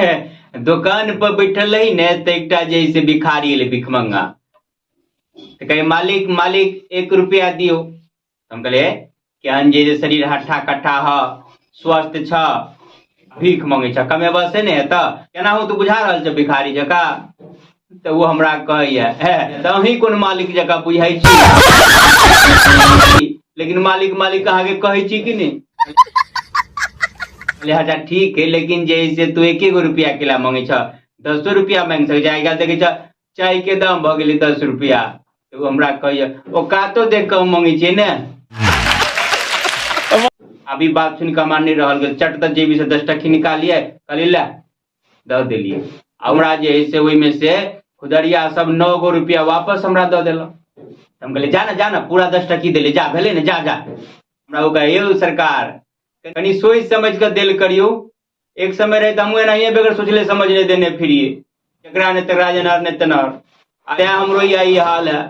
दोकान पर बैठल रही ने तऽ एकटा जे है से भिखारी एलै भिखमंगा, तऽ कहै मालिक मालिक 1 रुपया दियौ। हम कहलियै केहन जे शरीर हट्ठा कट्ठा ह, स्वस्थ छ, भीख मंगै छ, कमेबा से ने हेतऽ, केनाहु तऽ बुझा रहल छ भिखारी जकाँ। तऽ ओ हमरा कहैया हे तऽ अहीं कोन मालिक जकाँ बुझाइ छी, लेकिन मालिक मालिक अहाँके कहै छी कि नहि? कहलियै, अच्छा ठीक है, लेकिन जे है से तू एके गो रुपया केला मंगै छ, 10 रुपया मांगि सकै छ। आइ काल्हि देखै छ चाय के दाम भऽ गेलै 10 रुपया। तऽ ओ हमरा कहैया औकातो देख कऽ हम मंगै छियै ने। अभी बात सुनि कऽ हमरा नहि रहल गेल, चट तऽ जेबी से 10 टक्की निकालियै, कहलियै ले दऽ देलियै। आ हमरा जे है से ओहिमे से खुदरिया सब 9 गो रुपया वापस हमरा दऽ देलक। हम कहलियै जा ने जा ने, पूरा 10 टक्की देलियै, जा भेलै ने, जा जा। हमरा ओ कहै यौ सरकार कनि सोचि समझि कऽ देल करियौ, एक समय रहै तऽ हमहूँ एनाहिए बगैर सोचले समझले देने फिरियै, जकरा ने तकरा, जेनहर ने तेनहर, आ तैं हमरो इएह ई हाल है।